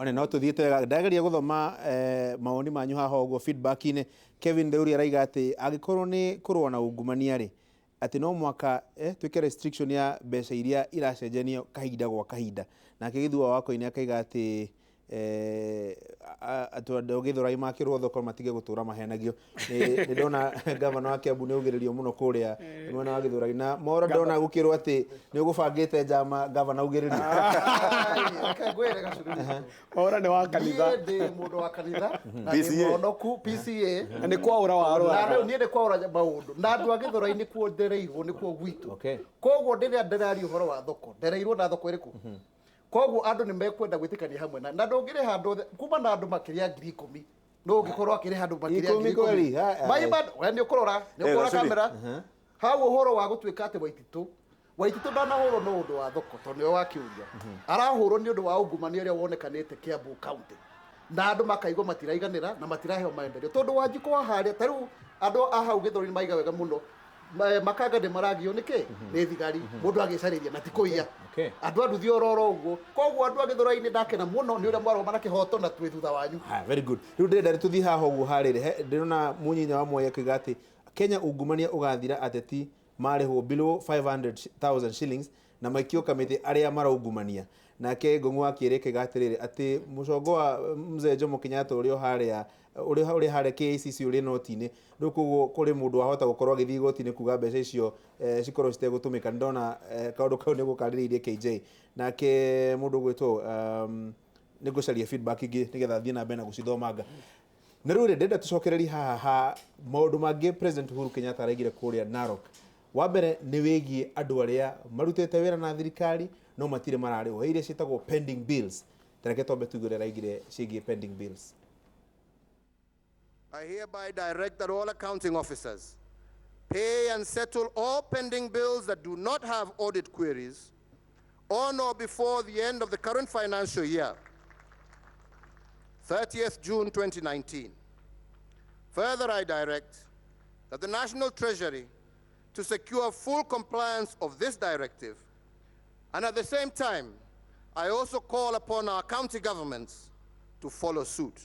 One no tũthiĩte wega. Ndageria gũthoma mawoni manyu haha ũguo feedback-inĩ. Kevin Theuri araiga atĩ angĩkorwo nĩ kũrũa na ungumania rĩ, atĩ no mũhaka twĩke restriction ya mbeca iria iracenjanio kahinda gwa kahinda. Nake Gĩthua wa Koine akaiga atĩ andũ a Gĩthũrai makĩrwo thoko matige gũtũra mahenagio. Nĩ ndona gavana wa Kiambu nĩ augĩrĩrio mũno kũrĩa mwena wa Gĩthũrai. Na Mwaũra ndona gũkĩrwo atĩ nĩ ũgũbangĩte njama gavana augĩrĩrio. Reke ngwĩre gacũrĩ witũ. Mwaũra nĩ wa kanitha. Niĩ ndĩ mũndũ wa kanitha na ndĩ PCA. mũhonoku PCA. Na nĩ kwaũra warũraga. Na rĩu niĩ nĩ kwaũra maũndũ. Na andũ a Gĩthũrai nĩkuo ndereirwo, nĩkuo gwitũ. Koguo rĩrĩa ndĩraria ũhoro wa thoko, ndereirwo na thoko ĩrĩkũ? Koguo andũ nĩ mekwenda gwĩtĩkania hamwe na na ndũngĩrĩha andũ othe kuma na andũ makĩria ya 10,000. No ũngĩkorwo akĩrĩha andũ makĩria ya Ikũmi 10,000. kweli? Ha, ha. Mai bado, we nĩ ũkũrora, nĩ Eh, ũkũrora Gacuri. kamera. Hau ũhoro wa gũtuĩka atĩ Waititũ, Waititũ ndanahũrwo nĩ ũndũ wa thoko tondũ nĩwe wakĩũria. Arahũrwo nĩ ũndũ wa ungumania ũrĩa wonekanĩte Kiambu County. Na andũ makaigua matiraiganĩra na matiraheo maendeleo. Tondũ Wanjikũ wa harĩa, ta rĩu andũ a hau Gĩthũri nĩ maiga wega mũno. Makanga nĩ maragio nĩ kĩ? Nĩ thigari. Mũndũ agĩcarĩria na ti kũiya. Andũ a nduthi ororo ũguo. Koguo andũ a Gĩthũrai-inĩ ndakena mũno nĩ ũrĩa mwarũgama na kĩhoto na twĩ thutha wanyu. Haya, very good. Rĩu ndĩrenda tũthiĩ haha ũguo harĩrĩ. Ndĩrona Mũnyinya wa Mwai akiuga atĩ Kenya ungumania ũgathira ateti marĩhwo below 500,000 shillings na maikio kamĩtĩ arĩa maraungumania. Nake Ngũng'ũ wa Kĩrĩ akauga atĩrĩrĩ atĩ mũcongo wa Mzee Jomo Kenyatta ũrĩa harĩa ũrĩa ũrĩ harĩa KICC ũrĩ noti-inĩ rĩu koguo kũrĩ mũndũ wahota gũkorwo agĩthiĩ igoti-inĩ kuga mbeca icio cikorwo citegũtũmĩka. Nĩ ndona kaũndũ kau nĩ gũkarĩrĩirie KJ. Nake mũndũ ũgwĩtwo nĩ ngũcaria feedback ingĩ nĩgetha thiĩ na mbere na gũcithomanga. Na rĩu rĩ, ndĩrenda tũcokererie haha ha maũndũ mangĩ President Uhuru Kenyatta araigire kũrĩa Narok. Wa mbere nĩ wĩgiĩ andũ arĩa marutĩte wĩra na thirikari no matirĩ mararĩhwo, iria ciĩtagwo pending bills. Ta reke twambe tũigue ũrĩa araigire ciĩgiĩ pending bills. I hereby direct that all accounting officers pay and settle all pending bills that do not have audit queries on or before the end of the current financial year, 30th June 2019. Further, I direct that the National Treasury to secure full compliance of this directive, and at the same time, I also call upon our county governments to follow suit.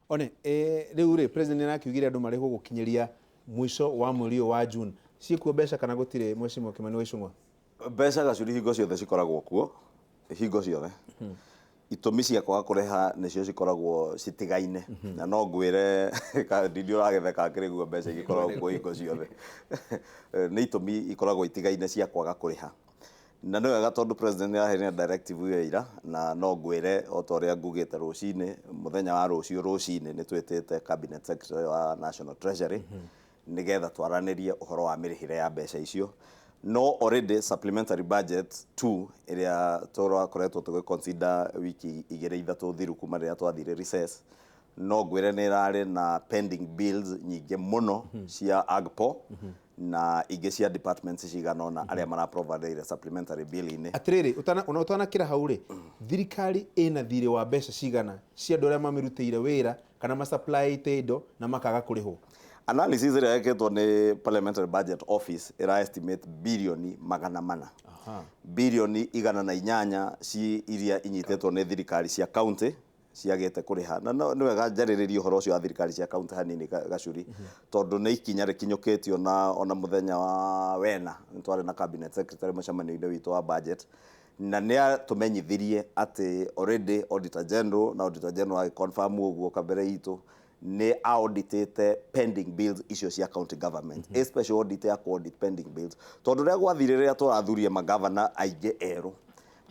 One, rĩu rĩ, president nĩ arakiugire andũ marĩhwo gũkinyĩria mũico wa mweri ũyũ wa June. Ciĩkuo mbeca kana gũtirĩ, Mheshimiwa Kimani wa Ichung'wa? Mbeca Gacuri hingo ciothe cikoragwo kuo, hingo ciothe. Itũmi cia kwaga kũrĩha nĩcio cikoragwo citigaine. Na no ngwĩre Ndindi ũragĩtheka akĩrĩgua mbeca igĩkoragwo kuo hingo ciothe. Nĩ itũmi ikoragwo itigaine cia kwaga kũrĩha. Na nĩ wega tondũ president nĩ araheanire directive ĩyo ira, na no ngwĩre o ta ũrĩa ngugĩte rũcinĩ, mũthenya wa rũciũ rũcinĩ nĩ twĩtĩte cabinet secretary wa National Treasury nĩgetha twaranĩrie ũhoro wa mĩrĩhĩre ya mbeca icio. No already supplementary budget 2 ĩrĩa tũrakoretwo tũgĩ consider wiki igĩrĩ ithatũ thiru kuma rĩrĩa twathire recess, no ngwĩre nĩ ĩrarĩ na pending bills nyingĩ mũno cia AGPO na ingĩ cia departments cigana ũna arĩa mara provide supplementary bill-inĩ. Atĩrĩrĩ, ona ũtanakĩra hau rĩ, thirikari ĩna thirĩ wa mbeca cigana cia andũ arĩa mamĩrutĩire wĩra kana masupplyĩte indo na makaga kũrĩhwo? Analysis ĩrĩa ĩkĩtwo nĩ Parliamentary Budget Office ĩra estimate birioni 400. Birioni 108 ci iria inyitĩtwo nĩ thirikari cia county ciagĩte kũrĩha. Na nĩ wega njarĩrĩrie ũhoro ũcio wa thirikari cia county hanini Gacuri, tondũ nĩ ikinya rĩkinyũkĩtio na ona mũthenya wa wena nĩ twarĩ na cabinet secretary mũcemanio-inĩ witũ wa budget, na nĩ atũmenyithirie atĩ already Auditor General na Auditor General agĩ confirm ũguo kabere itũ nĩ auditĩte pending bills icio cia county government, a special audit ya ku audit pending bills, tondũ rĩrĩa gwathire rĩrĩa tũrathurie magavana aingĩ erũ,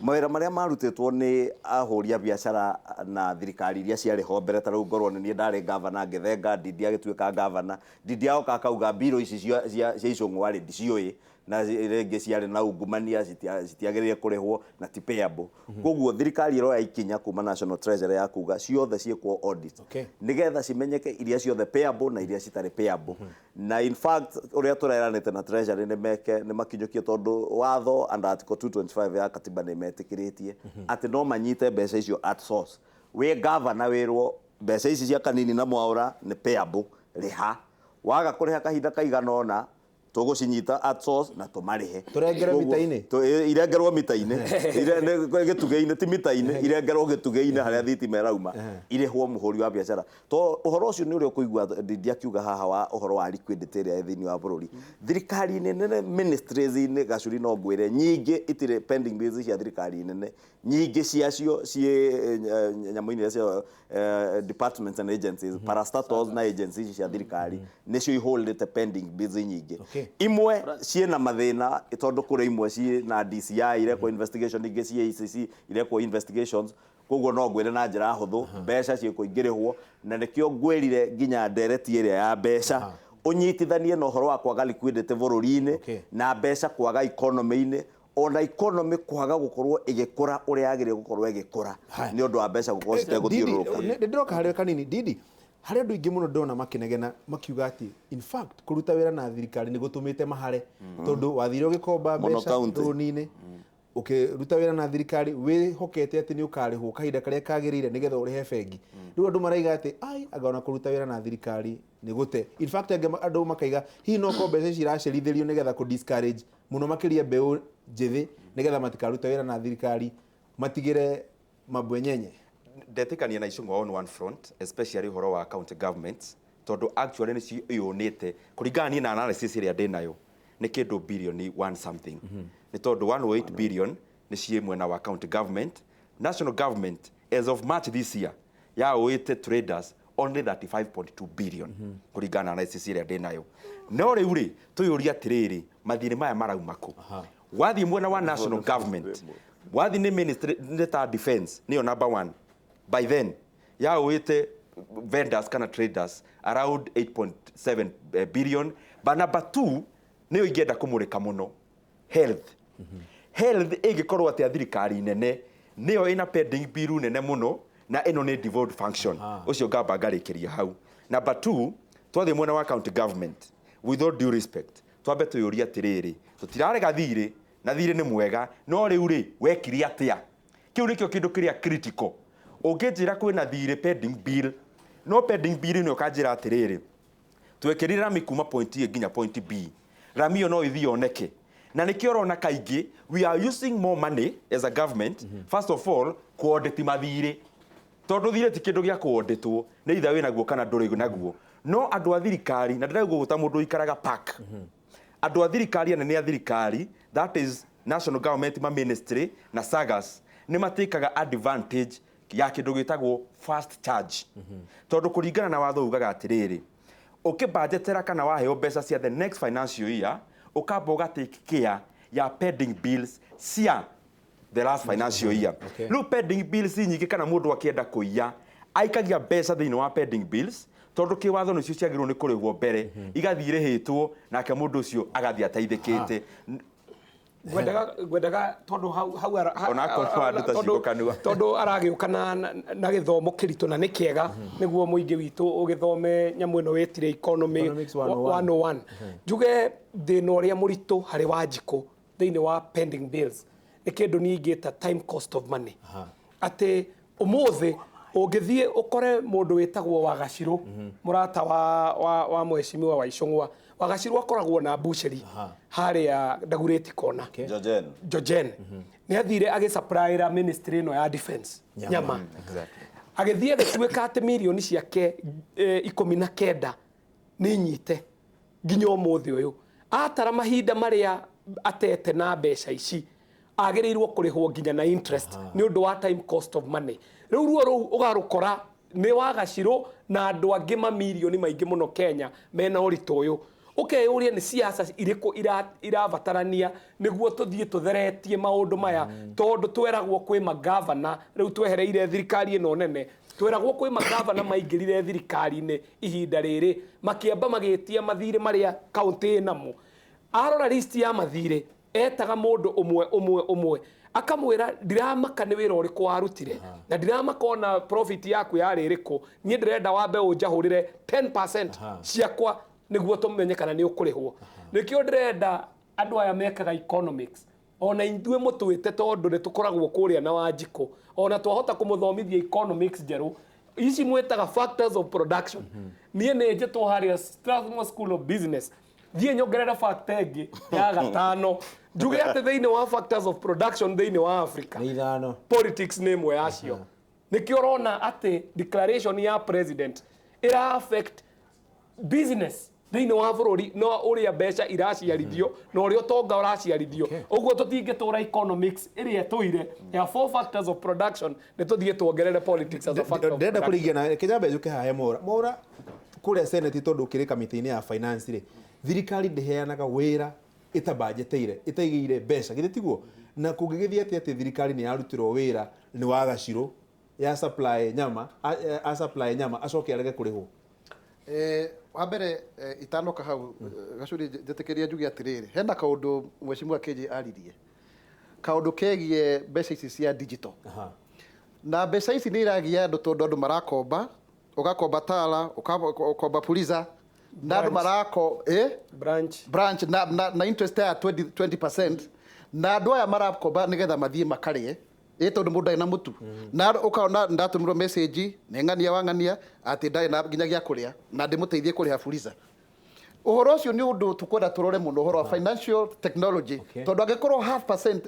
mawĩra marĩa marutĩtwo nĩ ahũri a biacara na thirikari iria ciarĩ ho mbere, ta rĩu ngorwo nĩ niĩ ndarĩ gavana ngĩthenga, Ndindi agĩtuĩka gavana, Ndindi agoka akauga mbirũ ici cia Ichung'wa rĩ ndiciũĩ, na rĩngĩ ciarĩ na ungumania, citiagĩrĩire kũrĩhwo na ti payable. Koguo thirikari ĩroya ikinya kuma National Treasury ya kuga ciothe ciĩkwo audit nĩgetha cimenyeke iria ciothe payable na iria citarĩ payable. Na in fact ũrĩa tũreranĩte na Treasury nĩ meke nĩ makinyũkie, tondũ watho under article 225 ya katiba nĩ metĩkĩrĩtie atĩ no manyite mbeca icio at source. Wĩ gavana wĩrwo mbeca ici cia Kanini na Mwaũra nĩ payable, rĩha. Waga kũrĩha kahinda kaigana ũna, Tũgũcinyita at source na tũmarĩhe. Tũrengere Koguo- mita-inĩ? Irengerwo mita-inĩ. Gĩtugĩ-inĩ, ti mita-inĩ, irengerwo gĩtugĩ-inĩ harĩa thitima ĩrauma, irĩhwo mũhũri wa biacara. To ũhoro ũcio nĩ ũrĩa ũkũigua Ndindi akiuga haha wa ũhoro wa liquidity ĩrĩa ĩ thĩinĩ wa bũrũri. Thirikari nene, ministries-inĩ, Gacuri, no ngwĩre nyingĩ itirĩ pending bills cia thirikari nene, nyingĩ ciacio ciĩ nyamũ-inĩ iria cia departments and agencies, parastatals na agencies cia thirikari nĩcio iholdĩte pending bills nyingĩ. Imwe ciĩna mathĩna tondũ kũrĩ imwe ciĩ na DCI irekwo investigation, ingĩ ciĩ EACC irekwo investigations. Koguo no ngwĩre na njĩra hũthũ, mbeca ciĩkũingĩrĩhwo, na nĩkĩo ngwĩrire nginya ndereti ĩrĩa ya mbeca ũnyitithanie na ũhoro wa kwaga liquidity bũrũri-inĩ na mbeca kwaga economy-inĩ, ona economy kwaga gũkorwo ĩgĩkũra ũrĩa yagĩrĩire gũkorwo ĩgĩkũra nĩ ũndũ wa mbeca gũkorwo citegũthiũrũrũka. Nĩ ndĩroka harĩ kanini, Ndindi. Harĩ andũ aingĩ mũno ndona makĩnegena makiuga atĩ in fact kũruta wĩra na thirikari nĩ gũtũmĩte mahare, tondũ wathire ũgĩkomba Mũno mbeca county. rũni-inĩ, ũkĩruta wĩra na thirikari wĩhokete atĩ nĩ ũkarĩhwo kahinda karĩa kagĩrĩire nĩgetha ũrĩhe bengi. Rĩu andũ maraiga atĩ ai, anga ona kũruta wĩra na thirikari nĩ gũte. In fact, angĩ andũ makaiga hihi no korwo mbeca ici iracerithĩrio nĩgetha kũ discourage mũno makĩria mbeũ njĩthĩ, nĩgetha matikarute wĩra na thirikari, matigĩre mabwenyenye. Ndetĩkania na Icũng'wa on one front, especially ũhoro wa county governments, tondũ actually nĩcio iyũnĩte kũringana niĩ na analysis ĩrĩa ndĩ nayo nĩ kĩndũ bilioni one something, nĩ tondũ 108 billion nĩ ciĩ mwena wa county government. National government as of March this year yaũĩte traders only 35.2 billion kũringana na analysis ĩrĩa ndĩ nayo. No rĩu rĩ, tũyũrie atĩrĩrĩ, mathirĩ maya marauma kũ? Wathiĩ mwena wa national government, wathiĩ nĩ ministry nĩ ta defense nĩyo number one. By then yaũĩte vendors kana traders around 8.7 billion. But number two nĩyo ingĩenda kũmũrĩka mũno, health. Health ĩngĩkorwo atĩa thirikari nene nĩyo ĩna pending bill nene mũno, na ĩno nĩ devolved function? Ũcio ngamba ngarĩkĩria hau. Number two, twathiĩ mwena wa county government, with all due respect, twambe twĩyũrie atĩrĩrĩ, tũtirarega thirĩ na thirĩ nĩ mwega, no rĩu rĩ, wekire atĩa? Kĩu nĩkĩo kĩndũ kĩrĩa critical. Ũngĩnjĩra kwĩna thirĩ, pending bill, no pending bill nĩ ũkanjĩra atĩrĩrĩ, twekĩrire rami kuma point A nginya point B, rami ĩyo no ĩthiĩ yoneke. Na nĩkĩo ũrona kaingĩ we are using more money as a government. First of all, kũaudit mathirĩ, tondũ thirĩ ti kĩndũ gĩa kũauditwo, nĩ itha wĩ naguo kana ndũrĩ naguo. No andũ a thirikari, na ndĩraigua ũguo ta mũndũ ũikaraga park, andũ a thirikari, anene a thirikari, that is national government, ma ministry na sagas, nĩ matĩkaga advantage ya kĩndũ gĩtagwo fast charge, tondũ kũringana na watho ugaga atĩrĩrĩ, ũkĩbanjetera kana waheo mbeca cia the next financial year, ũkamba ũga take care ya pending bills cia the last financial year. Rĩu pending bills nyingĩ, kana mũndũ akĩenda kũiya, aikagia mbeca thĩinĩ wa pending bills, tondũ kĩwatho nĩcio ciagĩrĩirwo nĩ kũrĩhwo mbere, igathiĩ irĩhĩtwo, nake mũndũ ũcio agathiĩ ateithĩkĩte. Ngwendaga tondũ hau Onakorwo wanduta ciugo kanua. Tondũ aragĩũka na gĩthomo kĩritũ na nĩ kĩega nĩguo mũingĩ witũ ũgĩthome nyamũ ĩno wĩtire economy Economics 101. 101. Njuge thĩna ũrĩa mũritũ harĩ Wanjikũ thĩinĩ wa pending bills nĩ kĩndũ niĩ ingĩta time cost of money, atĩ ũmũthĩ ũngĩthiĩ ũkore mũndũ wĩtagwo Wagacirũ, mũrata wa mheshimiwa wa Icũng'wa. Wagacirũ akoragwo na bucheri harĩa Ndagurĩti kona. Georgian. Georgian nĩ athire agĩsupplyra ministry ĩno ya defense nyama. Agĩthiĩ agĩtuĩka atĩ mirioni ciake 19 nĩ nyite nginya ũmũthĩ ũyũ. Atara mahinda marĩa atete na mbeca ici, agĩrĩirwo kũrĩhwo nginya na interest nĩ ũndũ wa time cost of money. Rĩu ruo rũu ũgarũkora nĩ Wagacirũ na andũ angĩ mamirioni maingĩ mũno Kenya mena ũritũ ũyũ. Ũkeyũria nĩ siasa irĩkũ irabatarania nĩguo tũthiĩ tũtheretie maũndũ maya, tondũ tweragwo kwĩ magavana, rĩu twehereire thirikari ĩno nene, tweragwo kwĩ magavana maingĩrire thirikari-inĩ ihinda rĩrĩ makĩamba magĩtia mathirĩ marĩa kaũntĩ ĩnamo. Arora list ya mathirĩ, etaga mũndũ ũmwe ũmwe ũmwe, akamwĩra, "Ndiramaka nĩ wĩra ũrĩkũ warutire, na ndiramaka ona profit yaku yarĩ ĩrĩkũ, niĩ ndĩrenda wambe ũnjahũrĩre 10% ciakwa nĩguo tũmenye kana nĩ ũkũrĩhwo." Nĩkĩo ndĩrenda andũ aya mekaga economics, ona ithuĩ mũtwĩte, tondũ nĩ tũkoragwo kũrĩa na Wanjikũ, ona twahota kũmũthomithia economics njerũ ici mwĩtaga factors of production. Niĩ nĩ njĩtwo harĩa Strathmore School of Business. Thiĩ nyongerere factor ĩngĩ ya gatano, njuge atĩ thĩinĩ wa factors of production thĩinĩ wa Africa, Nĩ ithano. politics nĩ ĩmwe yacio. Nĩkĩo ũrona atĩ declaration ya president ĩra affect business thĩinĩ wa bũrũri, no ũrĩa mbeca iraciarithio na ũrĩa ũtonga ũraciarithio. Ũguo tũtingĩtũra economics ĩrĩa ĩtũire ya four factors of production, nĩ tũthiĩ tuongerere politics as a factor of Ndĩrenda production. Kũrĩgia na kĩnyambe njũke haha he Mwaura. Mwaura, kũrĩa senate, tondũ ũkĩrĩ kamĩtĩ-inĩ ya finance rĩ, thirikari ndĩheanaga wĩra ĩtabanjeteire, ĩtaigĩire mbeca, githĩ tiguo? Na kũngĩgĩthiĩ atĩ thirikari nĩ yarutirwo wĩra nĩ wa gacirũ ya supply nyama, a supply nyama, acoke arege kũrĩhwo? Wa mbere, itanoka hau, Gacuri, njĩtĩkĩria njuge atĩrĩrĩ, hena kaũndũ mheshimiwa KJ aririe, kaũndũ kegiĩ mbeca ici cia digital. Na mbeca ici nĩ iragia andũ, tondũ andũ marakomba, ũgakomba Tala, ũgakomba Fuliza, na andũ Branch. marako Branch. Branch na interest ya 20, 20%, na andũ aya marakomba nĩgetha mathiĩ makarĩe, ĩ tondũ mũndũ ndarĩ na mũtu, na ũkaona ndatũmĩrwo message nĩ ng'ania wa ng'ania atĩ ndarĩ na nginya gĩa kũrĩa na ndĩmũteithie kũrĩha Fuliza. Ũhoro ũcio nĩ ũndũ tũkwenda tũrore mũno, ũhoro wa financial technology, tondũ angĩkorwo half percent,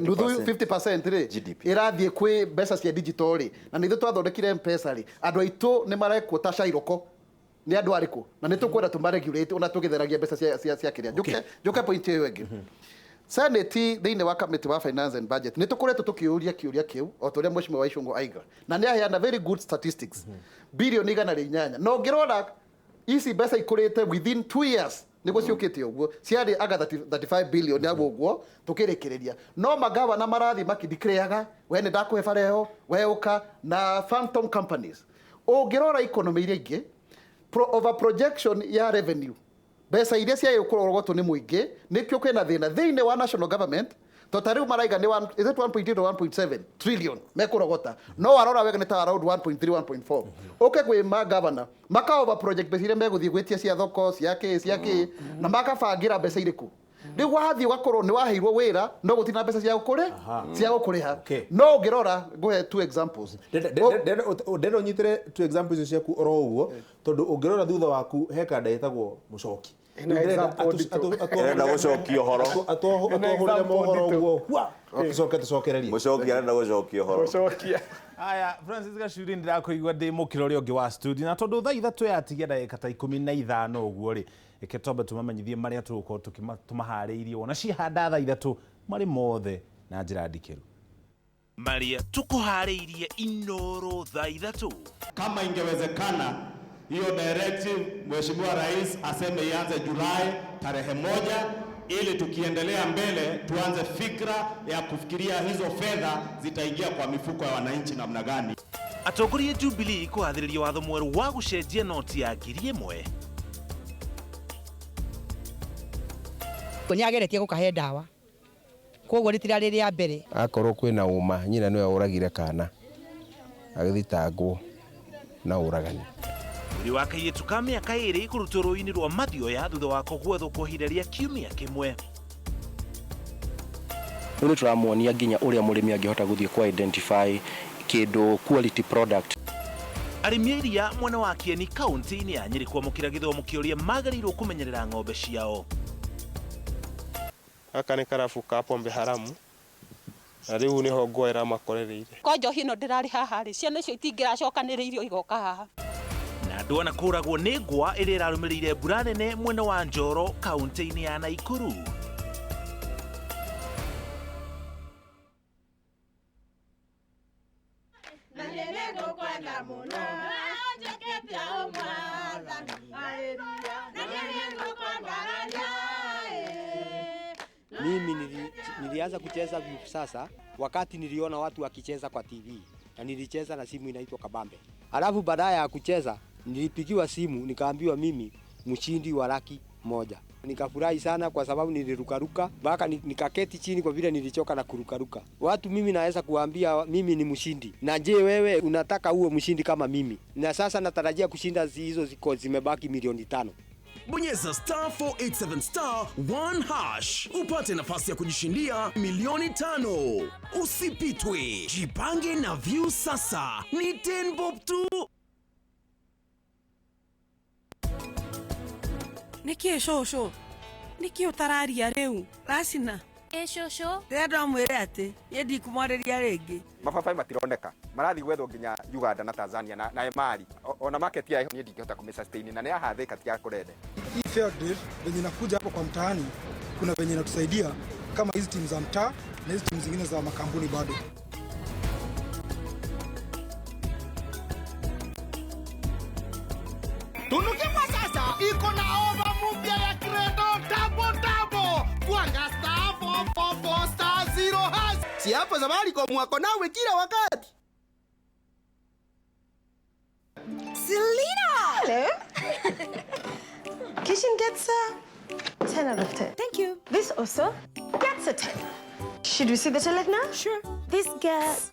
nuthu, 50% rĩ, GDP. Ĩrathiĩ kwĩ mbeca cia digital rĩ, na nĩ ithuĩ twathondekire Mpesa rĩ, andũ aitũ nĩ marekwo ta cairoko nĩ andũ arĩkũ, na nĩ tũkwenda tũmaregulate ona tũgĩtheragia mbeca cia kĩrĩa. Njũke point ĩyo ĩngĩ. Senate, thĩinĩ wa committee wa finance and budget, nĩ tũkoretwo tũkĩũria kĩũria kĩu o ta ũrĩa mheshimiwa Waicũngũ aiga, na nĩ aheana very good statistics, 108 bilioni, na ũngĩrora ici mbeca ikũrĩte within 2 years nĩguo ciũkĩte ũguo, ciarĩ anga 30 35 billion hau ũguo tũkĩrĩkĩrĩria. No magavana marathiĩ makideclareaga, we nĩ ndakũhe bara ĩyo, we ũka na phantom companies. Ũngĩrora economy iria ingĩ, over projection ya revenue, mbeca iria ciagä kũrogotwo nĩ mũingĩ, nĩkĩo kwĩna thĩna thĩinĩ wa national government, to ta rĩu maraiga nĩ is it 1.8 or 1.7 trillion mekũrogota, no warora wega nĩ ta around 1.3, 1.4. Ũke kwĩ ma governor maka over project mbeca iria megũthiĩ gwĩtia cia thoko, cia kĩ, cia kĩ, na makabangĩra mbeca irĩkũ. Rĩu wathiĩ ũgakorwo nĩ waheirwo wĩra no gũtirĩ na mbeca cia gũkũrĩ cia gũkũrĩha. No ũngĩrora, ngũhe two examples. Ndenda ũnyitĩre two examples icio ciaku oro ũguo, tondũ ũngĩrora thutha waku he kanda ĩtagwo Mũcoki. Ĩna example nditũ. Ĩrenda gũcokia ũhoro. Atwahũrĩre Ĩna mohoro example. ũguo hua, tũcoke tũcokererie. Mũcoki arenda gũcokia ũhoro. Gũcokia. Aya, Francis Gacuri, ndĩrakũigua ndĩ mũkĩra ũrĩa ũngĩ wa studio, na tondũ thaa 3 yatigia ndagĩka ta 15 ũguo rĩ, reke twambe tũmamenyithie marĩa tũgũkorwo tũmaharĩirie wona cihanda thaa 3 marĩ mothe na njĩra ndikĩru. Marĩa tũkũharĩirie Inoro thaa 3. Kama ingewezekana hiyo directive Mheshimiwa Rais aseme ianze Julai tarehe 1, ili tukiendelea mbele tuanze fikra ya kufikiria hizo fedha zitaingia kwa mifuko ya wananchi namna gani. Atongoria Jubilee kũgathĩrĩria watho mwerũ wa gũcenjia noti ya 1000. Nĩ ageretie gũkahe ndawa, koguo rĩtirarĩ rĩa mbere. Akorwo kwĩna ũma nyina nĩwe ũragire kana, agĩthitangwo na ũragani. Mwĩrĩ wa kairĩtu ka mĩaka 2 kũrutwo rũĩ-inĩ rwa Mathioya thutha wako gwethwo kwa ihinda rĩa kiumia 1. Rĩu nĩ tũramuonia nginya ũrĩa mũrĩmi angĩhota gũthiĩ kwa identify kĩndũ quality product. Arĩmi a iria mwena wa Kieni, kaunti-inĩ ya Nyĩrĩ, kwamũkĩra gĩthomo kĩa ũrĩa magĩrĩirwo kũmenyerera ng'ombe ciao. Gaka nĩ karabu ka pombe haramu, na rĩu nĩho ngwa ĩramakorereire. Ko njohi ĩno ndĩrarĩ haha rĩ, ciana icio itingĩracokanĩrĩirio igoka haha. Na andũ ana kũragwo nĩ ngwa ĩrĩa ĩrarũmĩrĩire mbura nene mwena wa Njoro, kaunti-inĩ ya Naikuru. Na nĩngũkwenda mũno, njĩkĩte ũmwathani, na nĩngũkwambararia. Mimi nilianza kucheza Viusasa wakati niliona watu wakicheza kwa TV, na nilicheza na simu inaitwa Kabambe. Alafu baadaye ya kucheza nilipigiwa simu nikaambiwa mimi mshindi wa 100,000. Nikafurahi sana kwa sababu nilirukaruka mpaka nikaketi chini kwa vile nilichoka na kurukaruka. Watu mimi naweza kuambia mimi ni mshindi. Na je, wewe unataka uwe mshindi kama mimi? Na sasa natarajia kushinda hizo ziko zimebaki milioni 5. Bonyeza star 487 star 1 hash upate nafasi ya kujishindia milioni 5. Usipitwe, jipange na Viusasa. Ni 10 bob tu. Nĩkĩ cũcũ? Nĩkĩ ũtararia rĩu? Racina. Ĩ cũcũ. Ndĩrenda ũmwĩre atĩ niĩ ndikũmwarĩria rĩngĩ. Mababaĩ matironeka, marathiĩ gwethwo nginya Uganda na Tanzania na Mali. Ona market yayo niĩ ndingĩhota kũmĩ-sustain na nĩ yahathĩka tiga kũrende. Hii fair trade venye inakuja hapo kwa mtaani, kuna venye inatusaidia kama hizi timu za mtaa na hizi timu zingine za makampuni bado. Tunukimwa sasa iko na ofa mpya ya Credo Double Double. Twanga star 444 star 0 hash. Si hapo Safaricom wako nawe kila wakati. Selena! Hello. Kitchen gets a 10 out of 10. Thank you. This also gets a 10. Should we see the toilet now? Sure. This gets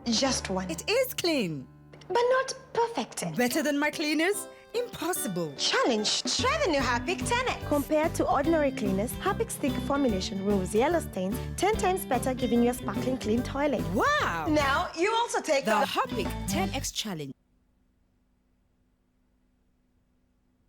just one. It is clean. But not perfect. Better than my cleaners? Impossible. Challenge. Try the new Harpic 10X. Compared to ordinary cleaners, Harpic's thick formulation removes yellow stains 10 times better, giving you a sparkling clean toilet. Wow! Now you also take the Harpic 10X Challenge.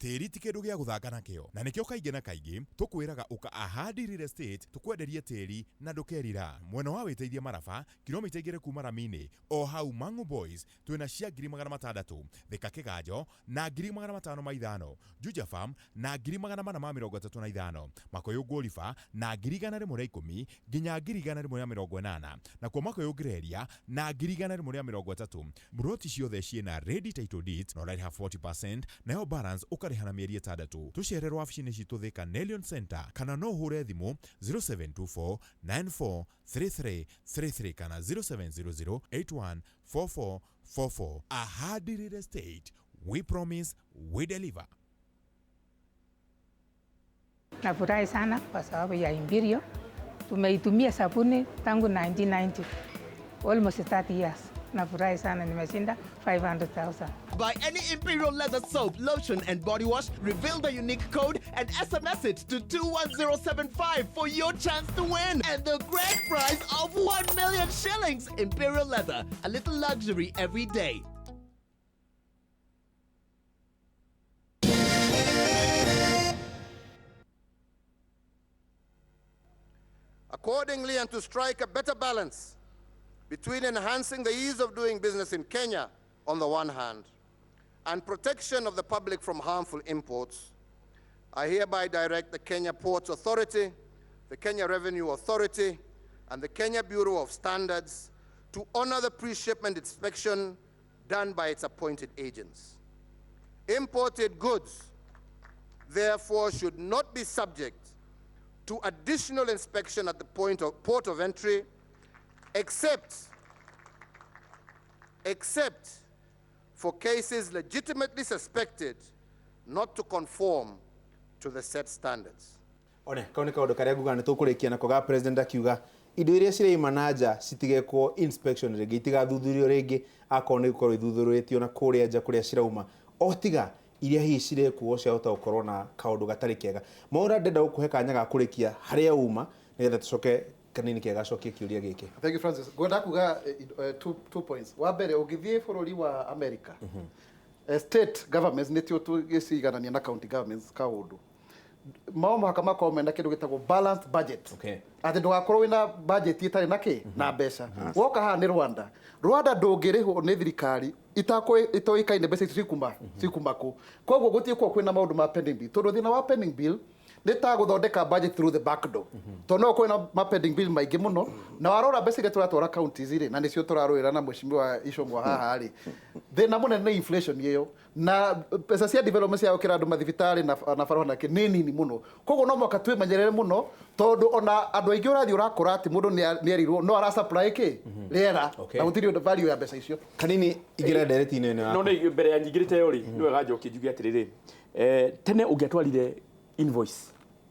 Tĩri ti kĩndũ gĩa gũthaka nakĩo na nĩkĩo kaingĩ na kaingĩ tũkwĩraga ũka Ahadi Real Estate tũkwenderie tĩri na ndũkerira. Mwena wa wĩteithie maraba kilomita 2 kuma rami-inĩ o hau Mang'u Boys twĩna cia 600,000, Thika Kĩganjo na 505,000, Juja Farm na 435,000, Makoyũ Ngũriba na 110,000 nginya 180,000, nakuo Makoyũ Ngĩreria na 130,000. Mburoti ciothe ciĩna ready title deeds na ũrarĩha 40% nayo balance ũkarĩha na mĩeri 6. Tũcererwo wabici-inĩ citũ Thika Nelion Center kana no ũhũre thimũ 0724 943333 kana 0700 814444. Ahadi Real Estate, we promise, we deliver. Nafurahi sana kwa sababu ya Imperial. Tumeitumia sabuni tangu 1990, almost 30 years. Nafurahi sana, nimeshinda 500,000. Buy any Imperial leather soap, lotion, and body wash, reveal the unique code, and SMS it to 21075 for your chance to win. And the grand prize of 1 million shillings. Imperial Leather, a little luxury every day. Accordingly, and to strike a better balance between enhancing the ease of doing business in Kenya on the one hand and protection of the public from harmful imports, I hereby direct the Kenya Ports Authority, the Kenya Revenue Authority, and the Kenya Bureau of Standards to honor the pre-shipment inspection done by its appointed agents. Imported goods, therefore, should not be subject to additional inspection at the point of port of entry, except for cases legitimately suspected not to conform to the set standards. One, kau nĩ kaũndũ karĩa nguga nĩ tũkũrĩkia nako ga president akiuga indo iria ciraima na nja citigekwo inspection rĩngĩ, itigathuthurio rĩngĩ akorwo nĩ gũkorwo ithuthurĩtio na kũrĩa nja kũrĩa cirauma, o tiga iria hihi cirekuo ciahota gũkorwo na kaũndũ gatarĩ kega. Mwaura, ndenda gũkũhe kanya ga kũrĩkia harĩa uma nĩgetha tũcoke kanini kega acokie kĩũria gĩkĩ. Thank you, Francis. Ngwenda kuga two points. Wa mbere, ũngĩthiĩ bũrũri wa America, state governments nĩtio tũgĩciganania na county governments kaũndũ. Mao mũhaka makorwo mena kĩndũ gĩtagwo balanced budget. Okay. Atĩ ndũgakorwo wĩna budget ĩtarĩ na kĩ na mbeca. Woka haha nĩ Rwanda. Rwanda ndũngĩrĩhwo nĩ thirikari itoĩkaine mbeca icio cikuma kũ. Koguo gũtirĩ kwĩna maũndũ ma pending bill. Tondũ thĩna wa pending bill nĩ ta gũthondeka budget through the back door. Tondũ no kwĩna ma pending bill maingĩ mũno na warora mbeca iria tũratwara counties rĩ, na nĩcio tũrarũĩra na mheshimiwa Icũng'wa haha rĩ, thĩna mũnene nĩ inflation ĩyo na mbeca cia development cia gũkĩra andũ mathibitarĩ na barabara na kĩ nĩ nini mũno. Koguo no mũhaka twĩmenyerere mũno tondũ ona andũ aingĩ ũrathiĩ ũrakora atĩ mũndũ nĩ erirwo no ara supply kĩ rĩera na gũtirĩ ũndũ value ya mbeca icio. Kanini ingĩra ndereti-inĩ ĩno No nĩ mbere ya nyingĩrĩte yo rĩ, nĩ wega njokie njuge atĩrĩrĩ, tene ũngĩatwarire invoice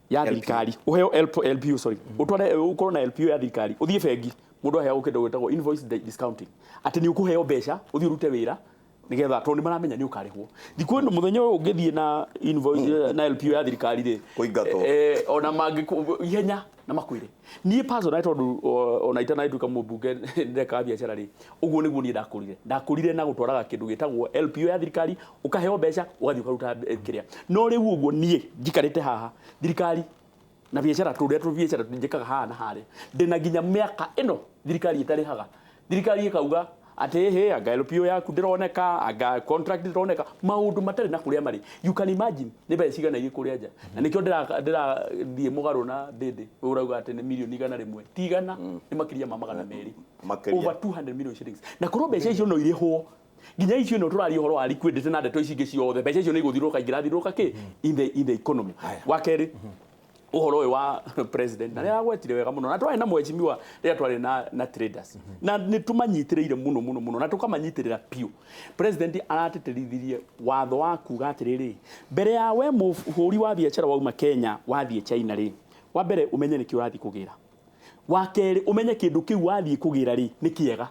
ya thirikari ũheo LPO, sorry, ũtware ũkorwo na LPO ya thirikari ũthiĩ bengi, mũndũ aheagwo kĩndũ gĩtagwo invoice discounting, atĩ nĩ ũkũheo mbeca ũthiĩ ũrute wĩra nĩgetha tondũ nĩ maramenya nĩ ũkarĩhwo. Thikũ ĩno mũthenya ũyũ ũngĩthiĩ na invoice na LPO ya thirikari rĩ, kũingatwo ona mangĩ ihenya Na makwĩre niĩ personally tondũ ona itanatuĩka mũmbunge ndekaga biacara rĩ, ũguo nĩguo niĩ ndakũrire. Ndakũrire na gũtwaraga kĩndũ gĩtagwo LPO ya thirikari, ũkaheo mbeca ũgathiĩ ũkaruta kĩrĩa. No rĩu ũguo niĩ njikarĩte haha thirikari na biacara tũrĩa tũ biacara njĩkaga haha na harĩa, ndĩna nginya mĩaka ĩno thirikari ĩtarĩhaga. Thirikari ĩkauga atĩ hĩ, anga LPO yaku ndĩroneka, anga contract ndĩroneka, maũndũ matarĩ na kũrĩa marĩ. You can imagine nĩ mbeca cigana irĩ kũrĩa nja. Na nĩkĩo ndĩrathiĩ mũgarũ na Ndĩndĩ ũrauga atĩ nĩ mirioni 100, ti igana, nĩ makĩria ma 200. Makĩria. Over 200 million shillings. Na korwo mbeca icio no irĩhwo nginya icio ĩno tũraria ũhoro wa liquidity na ndeto ici ingĩ ciothe, mbeca icio nĩ igũthiũrũrũka ingĩrathiũrũrũka kĩ in the economy. Wa kerĩ, ũhoro ũyũ wa president na nĩ agwetire wega mũno, na twarĩ na mheshimiwa rĩrĩa twarĩ na traders, na nĩ tũmanyitĩrĩire mũno mũno mũno na tũkamanyitĩrĩra biũ. President aratĩtĩrithirie watho wa kuga atĩrĩrĩ, mbere ya we mũhũri wa biacara wauma Kenya wathiĩ China rĩ, wa mbere ũmenye nĩkĩ ũrathiĩ kũgĩra, wa kerĩ ũmenye kĩndũ kĩu wathiĩ kũgĩra rĩ nĩ kĩega,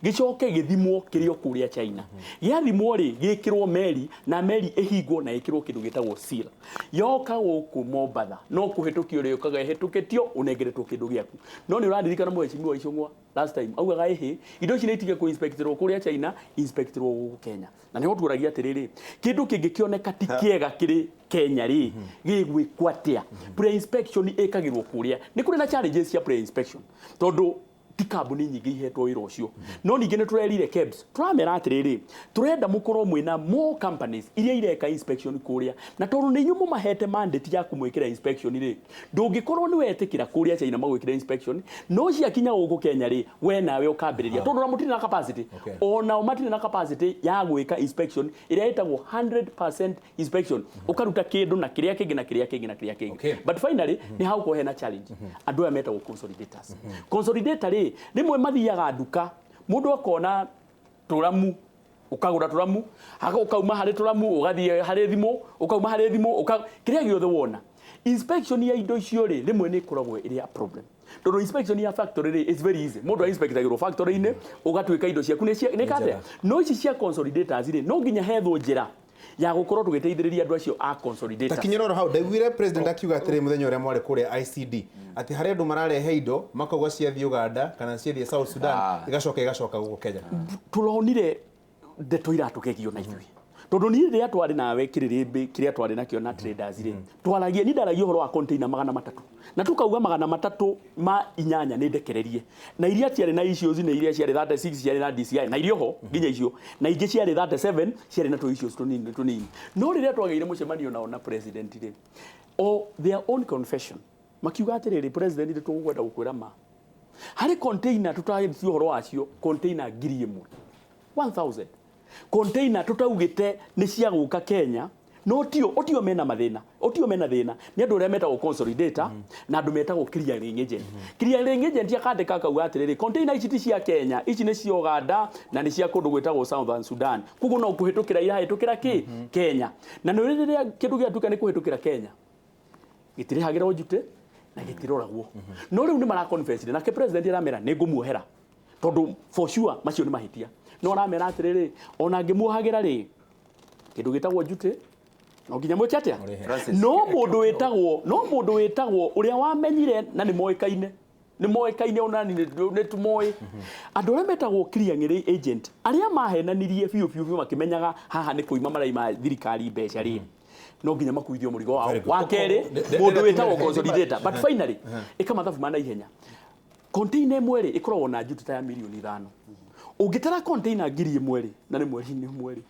gĩcoke gĩthimwo kĩrĩ o kũrĩa China. Gĩathimwo rĩ, gĩkĩrwo meri na meri ĩhingwo na ĩkĩrwo kĩndũ gĩtagwo seal. Yoka gũkũ Mombatha no kũhĩtũkio rĩũkaga ĩhĩtũkĩtio ũnengeretwo kĩndũ gĩaku. No nĩ ũraririkana mheshimiwa Icũng'wa last time augaga ĩhĩ, indo ici nĩ itige kũ-inspectĩrwo kũrĩa China, inspectĩrwo gũkũ Kenya. Na nĩho tuoragia atĩrĩrĩ, kĩndũ kĩngĩkĩoneka ti kĩega kĩrĩ Kenya rĩ, gĩgwĩkwo atĩa? Pre-inspection ĩkagĩrwo kũrĩa. Nĩ kũrĩ na challenges cia pre-inspection tondũ ti kambuni nyingĩ ihetwo wĩra ũcio. No ningĩ nĩ tũrerire KEBS, tũramera atĩrĩrĩ, tũrenda mũkorwo mwĩna more companies iria ireka inspection kũrĩa, na tondũ nĩ inyuĩ mũmahete mandate ya kũmwĩkĩra inspection rĩ, ndũngĩkorwo nĩ wetĩkĩra kũrĩa China magwĩkĩra inspection, no ciakinya gũkũ Kenya rĩ, we nawe ũkambĩrĩria, tondũ ona mũtirĩ na capacity. Onao matirĩ na capacity ya gwĩka inspection ĩrĩa ĩtagwo 100% inspection, ũkaruta kĩndũ na kĩrĩa kĩngĩ na kĩrĩa kĩngĩ na kĩrĩa kĩngĩ. But finally nĩ hagũkorwo hena challenge, andũ aya metagwo consolidators. Consolidator rĩ, rĩmwe mathiaga nduka, mũndũ akona tũramu, ũkagũra tũramu, ũkauma harĩ tũramu ũgathiĩ harĩ thimũ, ũkauma harĩ thimũ kĩrĩa gĩothe wona. Inspection ya indo icio rĩ, rĩmwe nĩ ĩkoragwo ĩrĩ ya problem, tondũ inspection ya factory rĩ is very easy. Mũndũ inspectagĩrwo factory-inĩ, ũgatuĩka indo ciaku nĩ katea. No ici cia consolidators rĩ, no nginya hethwo njĩra ya gũkorwo tũgĩteithĩrĩria andũ acio a consolidators. Takinyĩra oro hau, ndaiguire president akiuga atĩrĩ mũthenya ũrĩa mwarĩ kũrĩa ICD atĩ harĩ andũ mararehe indo makauga ciathiĩ Uganda kana ciathiĩ South Sudan, igacoka gũkũ Kenya. Tũronire ndeto iratũgegio na ithuĩ, tondũ niĩ rĩrĩa twarĩ nawe kĩrĩrĩmbĩ kĩrĩa twarĩ nakĩo na traders rĩ, twaragia, niĩ ndaragia ũhoro wa container 300, na tukauga 308 nĩ ndekererie, na iria ciarĩ na issues nĩ iria ciarĩ 36 ciarĩ na DCI na irio ho nginya icio, na ingĩ ciarĩ 37 ciarĩ na tũ issues tũnini tũnini. No rĩrĩa twagĩire mũcemanio nao na president rĩ, o their own confession makiuga atĩrĩrĩ, "President, nĩ tũgũkwenda gũkwĩra ma, harĩ container tũtagĩtie ũhoro wacio, container 1000, 1000 container tũtaugĩte nĩ cia gũka Kenya." No tio ũtio mena mathĩna, ũtio mena thĩna nĩ andũ arĩa metagwo consolidator na andũ metagwo clearing agent. Clearing agent akandĩka akauga atĩrĩrĩ, container ici ti cia Kenya, ici nĩ cia Uganda na nĩ cia kũndũ gwĩtagwo Southern Sudan, koguo no kũhĩtũkĩra irahĩtũkĩra kĩ Kenya. Na nĩ rĩrĩa kĩndũ gĩatuĩka nĩ kũhĩtũkĩra Kenya, gĩtirĩhagĩrwo njute na gĩtiroragwo. No rĩu nĩ mara confess, nake president aramera nĩ ngũmuohera, tondũ for sure macio nĩ mahĩtia. No aramera atĩrĩrĩ, ona ngĩmuohagĩra rĩ, kĩndũ gĩtagwo njute no nginya mwĩke atĩa. No mũndũ wĩtagwo ũrĩa wamenyire na nĩ moĩkaine, nĩ moĩkaine, ona nĩ tũmoĩ, andũ arĩa metagwo clearing agent arĩa mahenanirie biũ biũ biũ makĩmenyaga haha nĩ kũima maraima thirikari mbeca rĩ, no nginya makuithio mũrigo wao. Wa kerĩ, mũndũ wĩtagwo consolidator. But finally, ĩka mathabu ma naihenya, container ĩmwe rĩ ĩkoragwo na njuti ta ya mirioni 5. Ũngĩtara container 1000 rĩ, na nĩ mweri-inĩ ũmwe rĩ,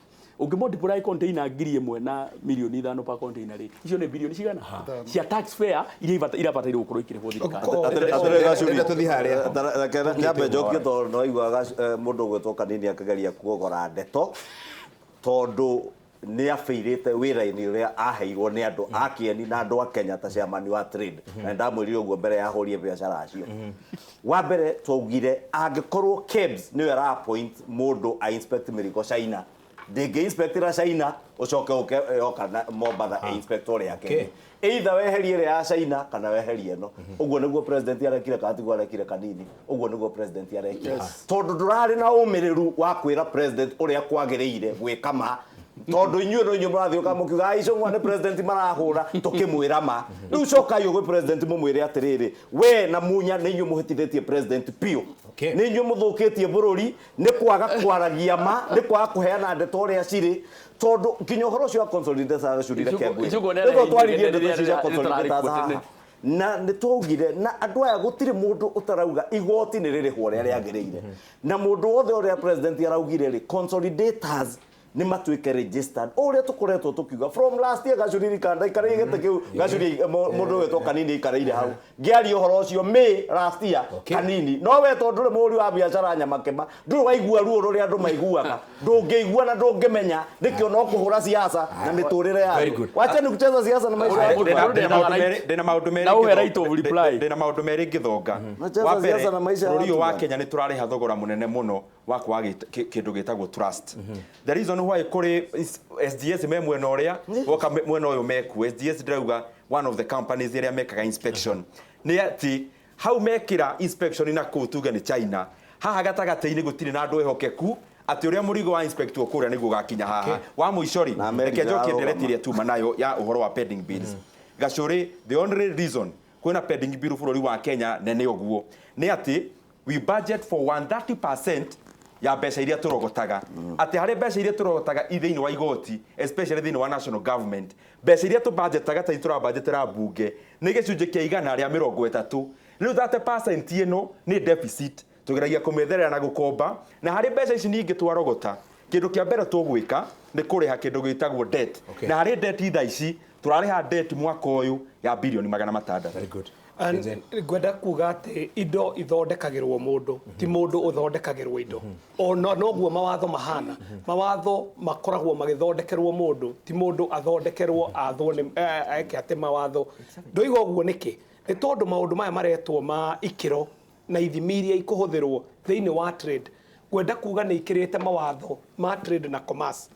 ũngĩ multiply container 1000 na mirioni 5 per container rĩ, icio nĩ birioni cigana cia tax fair iria irabataire gũkorwo ikĩrĩhwo thirikari? Nyambe njokie tondũ no mũndũ ũgwĩtwo Kanini akĩgeria kuogora ndeto, tondũ nĩ abĩirĩte wĩra-inĩ ũrĩa aheirwo nĩ andũ a kĩeni na andũ a Kenya ta chairman wa trade, na ndamwĩrire ũguo mbere ya ahũrie biacara acio. Wa mbere twaugire angĩkorwo KEBS nĩyo ĩra appoint mũndũ a inspect mĩrigo China, ndĩngĩ inspectĩra China ũcoke ũke yoka na Mombatha ĩ inspect ũrĩa Kenya. Either weherie ĩrĩa ya China kana weherie ĩno. Ũguo nĩguo president arekire, kana tiguo arekire, Kanini? Ũguo nĩguo president arekire, tondũ ndũrarĩ na ũmĩrĩru wa kwĩra president ũrĩa kwagĩrĩire gwĩka ma. Tondũ inyuĩ no inyuĩ mũrathiĩ ũka mũkiuga "Ah, Icũng'wa nĩ president marahũra tũkĩmwĩra ma. Rĩu cokai ũgwĩ president mũmwĩre atĩrĩrĩ, we na Munya nĩ inyuĩ mũhĩtithĩtie president biũ. Nĩ inyuĩ mũthũkĩtie bũrũri nĩ kwaga kwaragia ma, nĩ kwaga kũheana ndeto ũrĩa cirĩ. Tondũ nginya ũhoro ũcio wa consolidators gacurire kengwĩra. Icũng'wa nĩ Nĩguo twaririe arehire ndeto icio cia rĩrĩa consolidators tũrarĩ haha. kuo Na nĩ twaugire na andũ aya gũtirĩ mũndũ ũtarauga igoti nĩ rĩrĩhwo ũrĩa rĩagĩrĩire. Na mũndũ wothe ũrĩa president araugire rĩ, consolidators nĩ matuĩke registered ũrĩa tũkoretwo tũkiuga from last year gacuriri kanda ikarĩire gĩtĩ kĩu gacuri mũndũ ũgwĩtwo Kanini aikarĩire hau ngĩaria ũhoro ũcio May last year Kanini no we tondũ ndũrĩ mũhũri wa biacara nyamakema ndũrĩ waigua ruo rũrĩa andũ maiguaga ndũngĩigua na ndũngĩmenya nĩkĩo no kũhũra siasa na mĩtũrĩre ya Very andũ good. wacha ni kucheza siasa na maisha ya andũ. Ndĩna maũndũ merĩ Na ũhe ngĩthonga- right of reply. ndĩna maũndũ merĩ ngĩthonga. Nacheza Wa mbere, siasa na maisha ya bũrũri ũyũ watu wa bwana. Kenya nĩ tũrarĩha thogora mũnene mũno wa kwaga kĩndũ gĩtagwo trust. The reason why kũrĩ SDS me mwena ũrĩa woka mwena ũyũ mekuo SDS ndĩrauga one of the companies ĩrĩa mekaga inspection nĩ atĩ hau mekĩra inspection na kũu tuge nĩ China haha gatagatĩ-inĩ gũtirĩ na andũ ehokeku atĩ ũrĩa mũrigo wa inspectwo kũrĩa nĩguo ũgakinya haha wa mũico rĩ America reke njokie yarũgama. ndereti ĩrĩa tuma nayo ya ũhoro wa pending bills gacũrĩ the only reason kwĩna pending bill bũrũri wa Kenya nene ũguo nĩ atĩ we budget for 130% ya mbeca iria tũrogotaga atĩ harĩ mbeca iria tũrogotaga i thĩinĩ wa igoti especially thĩinĩ wa national government mbeca iria tũbanjetaga ta tũrabanjetera mbunge nĩ gĩcunjĩ kĩa 130 rĩu 30% ĩno nĩ deficit tũgeragia kũmĩtherera na gũkomba na harĩ mbeca ici ningĩ twarogota kĩndũ kĩa mbere tũgwĩka nĩ kũrĩha kĩndũ gĩtagwo debt na harĩ debt thaa ici tũrarĩha debt mwaka ũyũ ya birioni 600. And ngwenda kuga atĩ indo ithondekagĩrwo mũndũ ti mũndũ ũthondekagĩrwo indo ona noguo mawatho mahana mawatho makoragwo magĩthondekerwo mũndũ ti mũndũ athondekerwo athwo nĩ eke atĩ mawatho ndoiga ũguo nĩkĩ nĩ tondũ maũndũ maya maretwo ma ikĩro na ithimi iria ikũhũthĩrwo thĩinĩ wa trade ngwenda kuga nĩ ikĩrĩte mawatho ma trade na commerce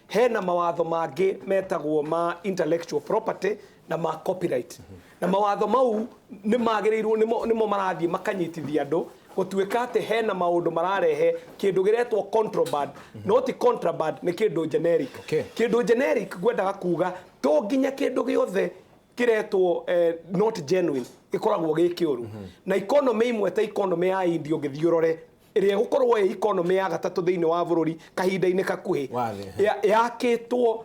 hena mawatho mangĩ metagwo ma intellectual property na ma copyright na mawatho mau nĩ magĩrĩirwo nĩmo marathiĩ makanyitithia andũ gũtuĩka atĩ hena maũndũ mararehe kĩndũ gĩretwo contraband no ti contraband nĩ kĩndũ generic kĩndũ generic ngwendaga kuga to nginya kĩndũ gĩothe kĩretwo not genuine gĩkoragwo gĩ kĩũru na economy imwe ta economy ya India ũngĩthiĩ ũrore ĩrĩa ĩgũkorwo ĩ economy ya gatatũ thĩinĩ wa bũrũri kahinda-inĩ kakuhĩ yakĩtwo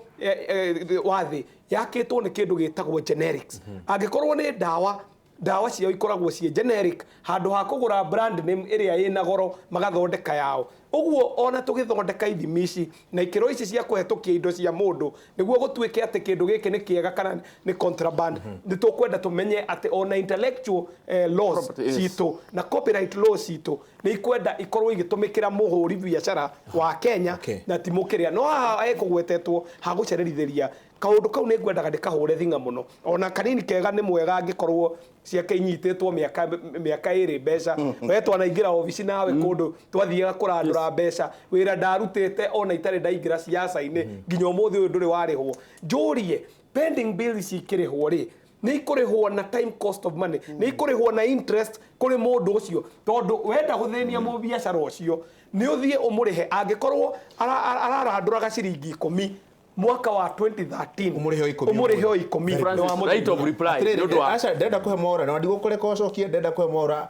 wa thĩ yakĩtwo nĩ kĩndũ gĩtagwo generics angĩkorwo nĩ ndawa ndawa ciao ikoragwo ciĩ generic handũ ha kũgũra brand name ĩrĩa ĩna goro magathondeka yao ũguo ona tũgĩthondeka ithimi ici na ikĩro ici cia kũhetũkia indo cia mũndũ nĩguo gũtuĩke atĩ kĩndũ gĩkĩ nĩ kĩega kana nĩ contraband nĩ tũkwenda tũmenye atĩ ona intellectual laws Property, yes. citũ na copyright laws citũ nĩ ikwenda ikorwo igĩtũmĩkĩra mũhũri biacara wa Kenya na ti mũkĩrĩa no haha ekũgwetetwo hagũcererithĩria kaũndũ kau nĩ ngwendaga ndĩkahũre thing'a mũno ona kanini kega nĩ mwega angĩkorwo ciake inyitĩtwo mĩaka 2 mbeca we twanaingĩra obici nawe kũndũ twathiaga kũrandũra mbeca wĩra ndarutĩte ona itarĩ ndaingĩra ciaca-inĩ nginya ũmũthĩ ũyũ ndũrĩ warĩhwo njũrie pending bills ikĩrĩhwo rĩ nĩ ikũrĩhwo na time cost of money nĩ ikũrĩhwo na interest kũrĩ mũndũ ũcio tondũ wenda gũthĩnia mũbiacara ũcio nĩ ũthiĩ ũmũrĩhe angĩkorwo ararandũraga ciringi 10 mwaka wa 2013 ũmũrĩhe o 10 Right of reply nĩ ũndũ wa Aca ndenda kũhe Mwaura na ndigũkũreka ũcokie ndenda kũhe Mwaura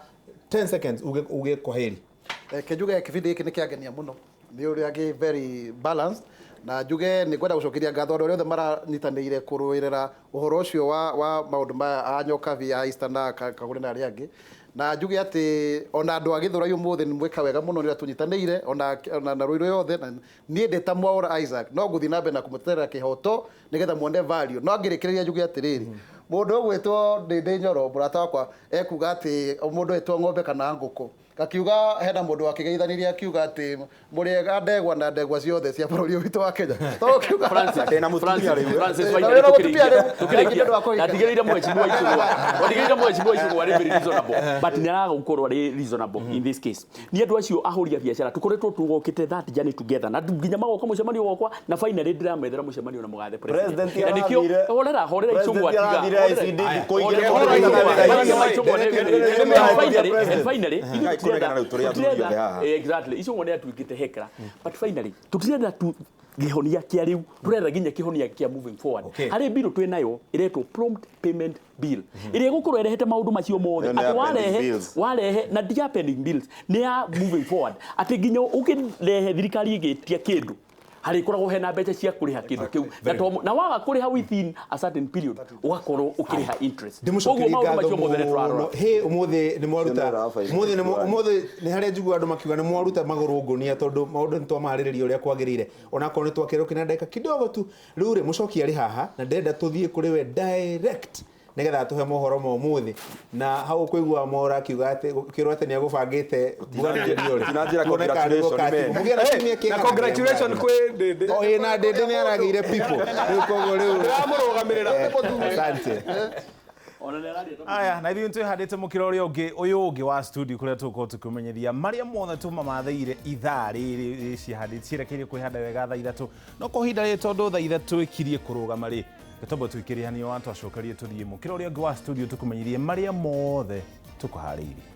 10 seconds uge kwaheri. Reke njuge kĩbindi gĩkĩ nĩ kĩangenia mũno nĩ ũrĩa gĩ very balanced na njuge nĩ ngwenda gũcokeria ngatho andũ arĩa othe maranyitanĩire kũrũĩrĩra ũhoro ũcio wa maũndũ maya a Nyokabi a Eastern na Kagũre na arĩa angĩ na njuge atĩ ona andũ a Gĩthũrai ũmũthĩ nĩ mwĩka wega mũno nĩ ũrĩa tũnyitanĩire ona na Ruiru yothe na niĩ ndĩ ta Mwaura Isaac no ngũthiĩ na mbere na kũmũtetera kĩhoto nĩgetha muone value no ngĩrĩkĩrĩria njuge atĩrĩrĩ mũndũ ũgwĩtwo Ndĩndĩ Nyoro mũrata wakwa ekuga atĩ mũndũ etwo ng'ombe kana ngũkũ kakiuga hena mũndũ wakĩgeithanirie akiuga atĩ mũrĩega ndegwa na ndegwa ciothe cia bũrũri witũ wa Kenya Ndĩna mũtumia rĩu. Francis finally tũkĩrĩkia ndatigĩrĩire mheshimiwa Icũgwa ndatigĩrĩire mheshimiwa Icũgwa arĩ very reasonable but nĩ araga gũkorwo arĩ reasonable in this case nĩ andũ acio ahũri a biacara tũkoretwo tũgokĩte that journey together na nginya magoka mũcemanio gwakwa na finally ndĩramethera mũcemanio na mũgathe President na nĩkĩo arathire- horera horera Icũgwa President tiga arathire KICD thikũ igĩrĩ And finally, Ngai kũregana rĩu tũrĩ athuri othe haha. Exactly, icio ng'one atuĩkĩte hekra, but finally tũtirenda tu kĩhonia kĩa rĩu, tũrenda nginya kĩhonia kĩa moving forward. Harĩ bill twĩ nayo ĩretwo prompt payment bill, ĩrĩa ĩgũkorwo ĩrehete maũndũ macio mothe, Ĩyo nĩ atĩ ya pending warehe bills. warehe na ti ya pending bills, nĩ ya moving forward, atĩ nginya ũkĩrehe thirikari ĩgĩtia kĩndũ harĩkoragwo hena mbeca cia kũrĩha kĩndũ kĩu, na na waga kũrĩha within a certain period ũgakorwo ũkĩrĩha interest. Koguo Ndĩmũcokerie maũndũ ngatho macio mothe nĩ tũrarora. mũno. Hĩ, ũmũthĩ nĩ mwaruta, ũmũthĩ nĩ ũmũthĩ nĩ harĩa njiguaga andũ makiuga nĩ mwaruta magũrũ ngũnia, tondũ maũndũ nĩ twamarĩrĩria ũrĩa kwagĩrĩire, onakorwo nĩ twakĩrũkia na ndagĩka kidogo tu. Rĩu rĩ, mũcoki arĩ haha na ndĩrenda tũthiĩ kũrĩ we direct nĩgetha atũhe mohoro ma ũmũthĩ, na hau ũkũigua mora akiuga atĩ kĩrwo atĩ nĩ agũbangĩte mbuganĩrio rĩ. Tinanjĩra Tuone kana nĩguo congratulation, katigwo. man. Mũgĩe na kiumia kĩega. Na congratulation kwĩ Ndĩndĩ. O ĩ, na Ndĩndĩ nĩ aragĩire people rĩu, koguo rĩu Ndĩramũrũgamĩrĩra. Asante. Aya, na ithuĩ twĩhandĩte mũkĩra ũrĩa ũngĩ ũyũ ũngĩ wa studio kũrĩa tũgũkorwo tũkĩmenyithia marĩa mothe tũmamathĩire ithaa rĩrĩ cihandĩte cierekeire kwĩhanda wega thaa 3, no kwa ihinda rĩrĩ tondũ thaa 3 ĩkirie kũrũgama rĩ, gĩtombo tũikĩrĩhanio wa twacokerie tũthiĩ mũkĩra ũrĩa ũngĩ wa studio tũkũmenyithie marĩa mothe tũkũharĩirie.